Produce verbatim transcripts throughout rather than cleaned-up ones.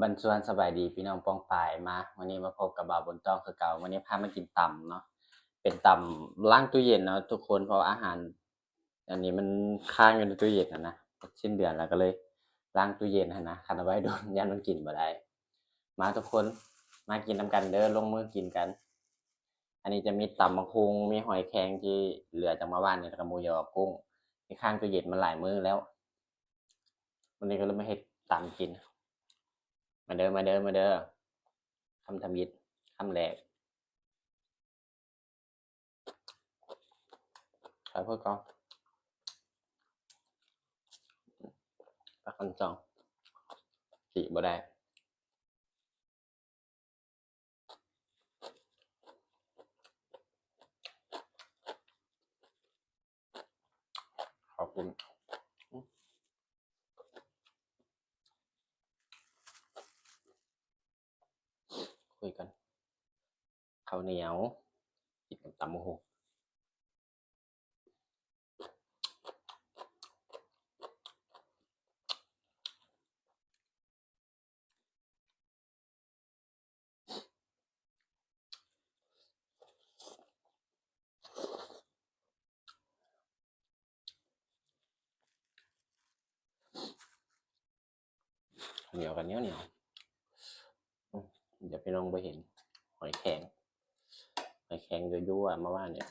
บันจวน สบายดีพี่น้องป้องปาย มา วันนี้มาพบกับบ่าวบุญต้องคือเก่า วันนี้พามากินตำเนาะ เป็นตำล้างตู้เย็นเนาะทุกคน เพราะว่าอาหาร อันนี้มันค้างอยู่ในตู้เย็นนะนะ สิ้นเดือนแล้วก็เลยล้างตู้เย็นหั้นนะ คันเอาไว้โดน ย่านมันกินบ่ได้ มาทุกคน มากินนำกันเด้อ ลงมือกินกัน อันนี้จะมีตำบักหุ่ง มีหอยแครงที่เหลือจากเมื่อวานนี้ แล้วก็หมูยอกุ้ง ที่ค้างตู้เย็นมาหลายมื้อแล้ว วันนี้ก็เลยมาเฮ็ดตำกิน มาเด้อ มาเด้อ มาเด้อ คำทำอิฐ คำแรก ใส่เพื่อก่อน ปลาคันจอง สีบ่ได้ ขอบคุณ คุยกัน ข้าวเหนียว กินกับตำบักหุ่ง เหนียวกันเหนียวเหนียว อืม เดี๋ยวพี่น้องบ่เห็น หอยแครง หอยแครงยั่วๆ มาว่าเนี่ย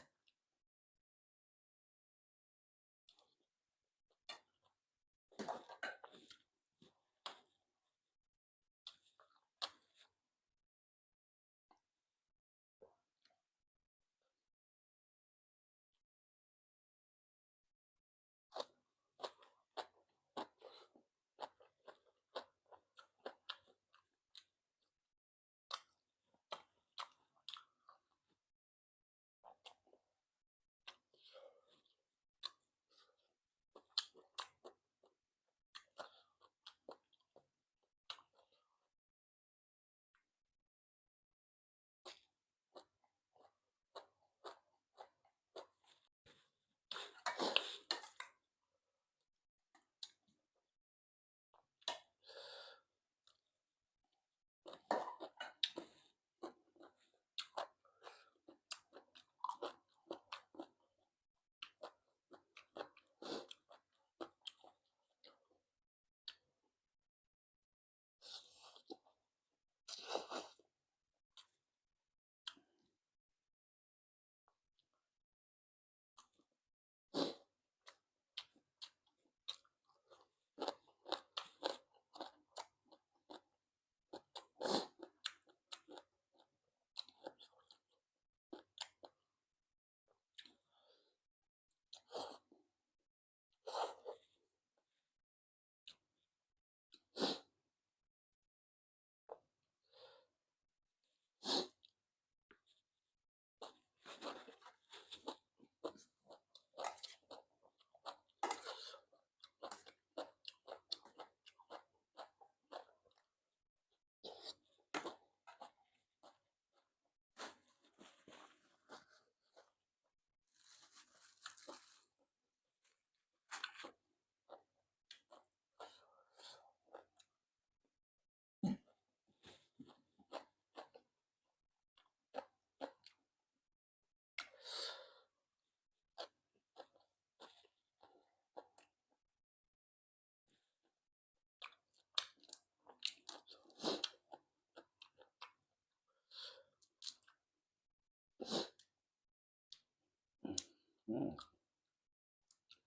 อืม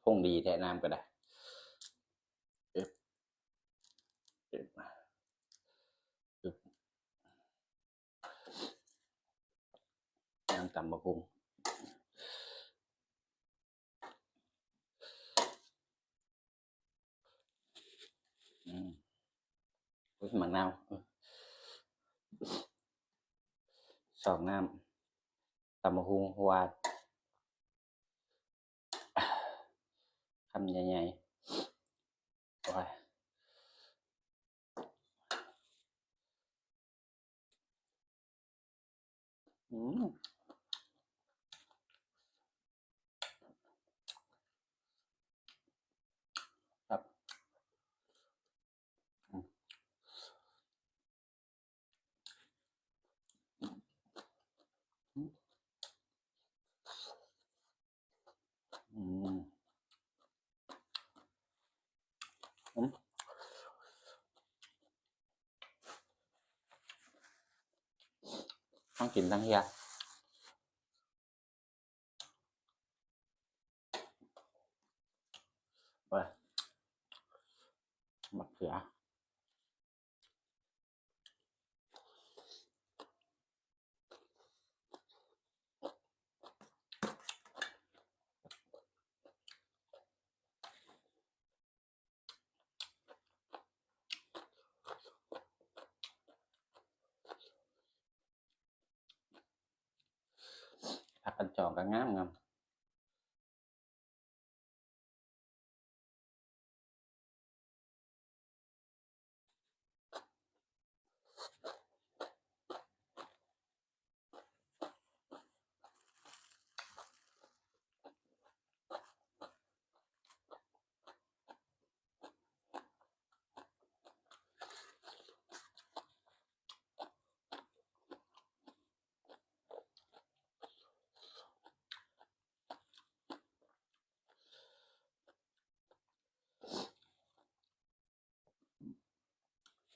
คงดีแท้น้ำก็ได้ เอิบ เอิบ เอิบ น้ำตำบักหุ่ง อืม อุ๊ย หมากนาว เออ ซอกน้ำ ตำบักหุ่งหวาน คำใหญ่ๆ โอ้ย อืม ครับ อืม กินทั้งเฮีย เว้ย มะเขือ ผักกันจองก็งามงาม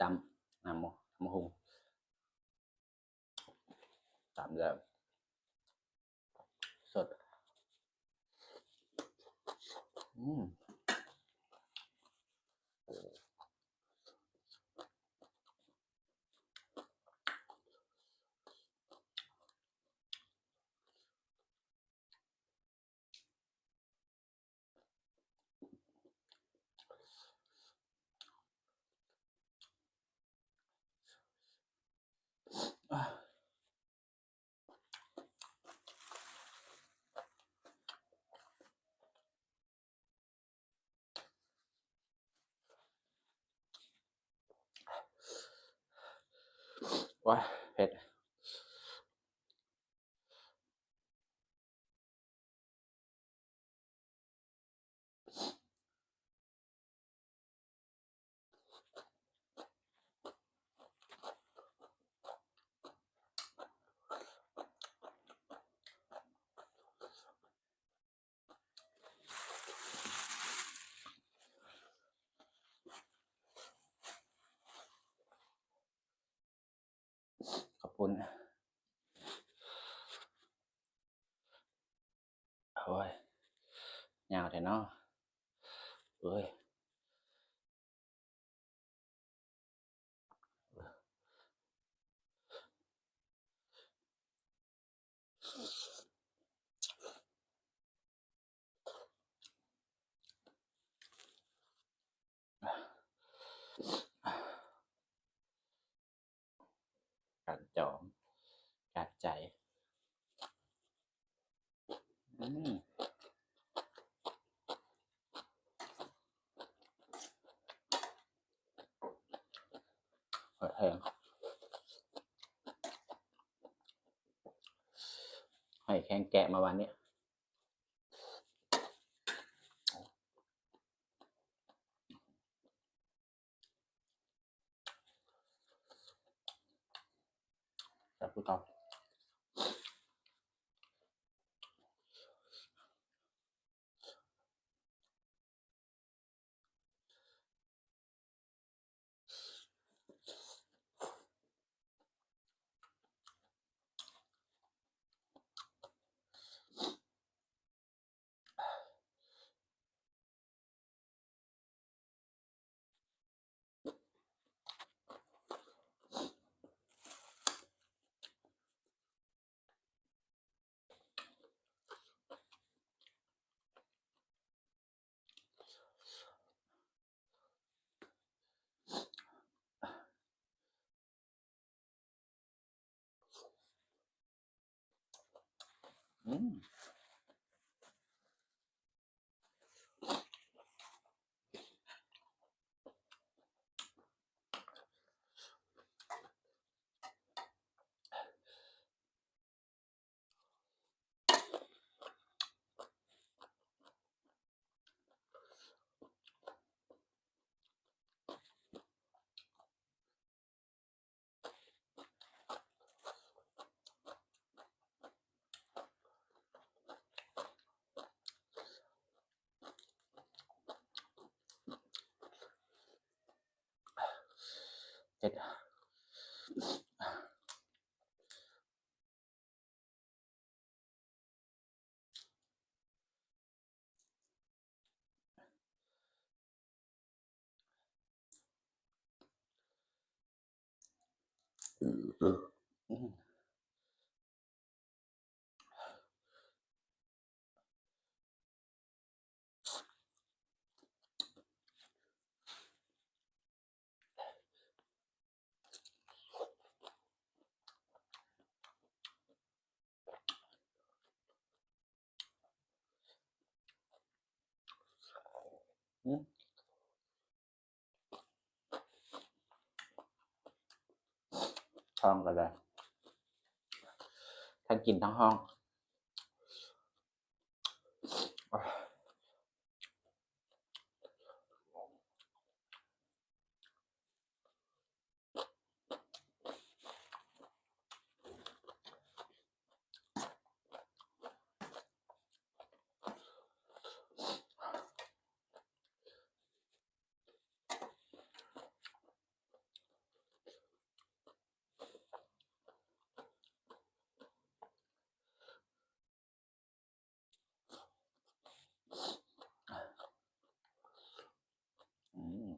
ตำ น้ำหมู น้ำหมู ตำแล้ว สด อืม ว้า เผ็ด ขอบคุณ โอ้ย ยาวแท้เนาะ เอ้ย กัดจอม กัดใจ อืม หอยแครง หอยแครงแกะมาวันนี้ แซ่บคือเก่า อืม เผ็ด อืม อืม ท้องก็ได้ ทั้งกินทั้งห้อง อืม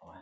โอ้ย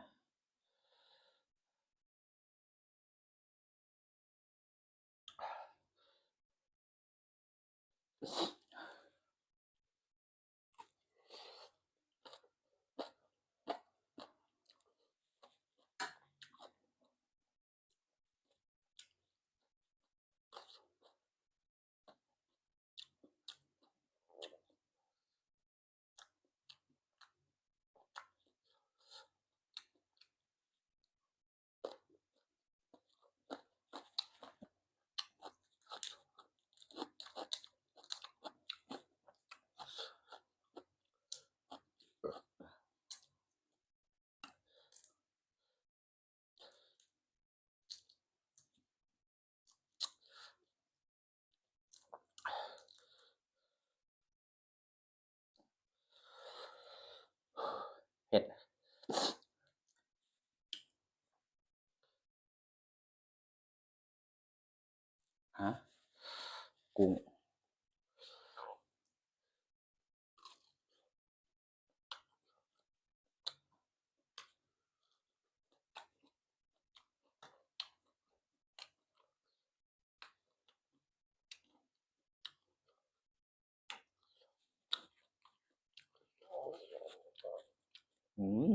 เผ็ด ฮะ กุ้ง อืม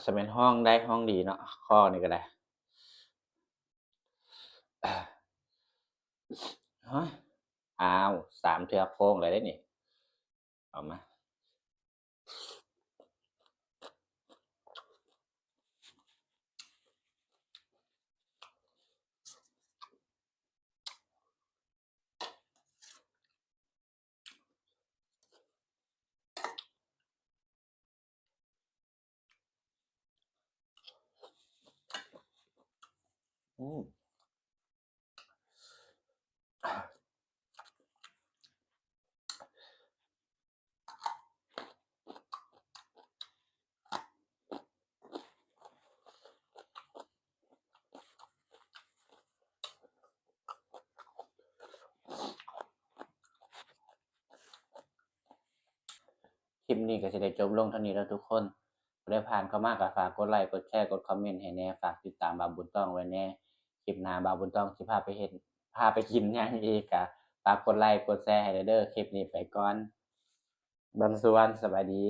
สะแม่นห้องได้ห้องดีเนาะ ข้อนี้ก็ได้ ฮะ อ้าว สามเทื่อโค้งเลยเด้นี่ เอามา อืม คลิปนี้ก็สิได้จบลงเท่านี้แล้วทุกคน ผู้ใดผ่านเข้ามาก็ฝากกดไลค์ กดแชร์ กดคอมเมนต์ให้แหน่ ฝากติดตามบ่าวบุญต้องไว้แหน่ คลิปหน้าบ่าวบุญต้องสิพาไปเฮ็ด พาไปกินหยังอีก ก็ฝากกดไลค์ กดแชร์ให้เด้อ คลิปนี้ไปก่อน บางส่วน สบายดี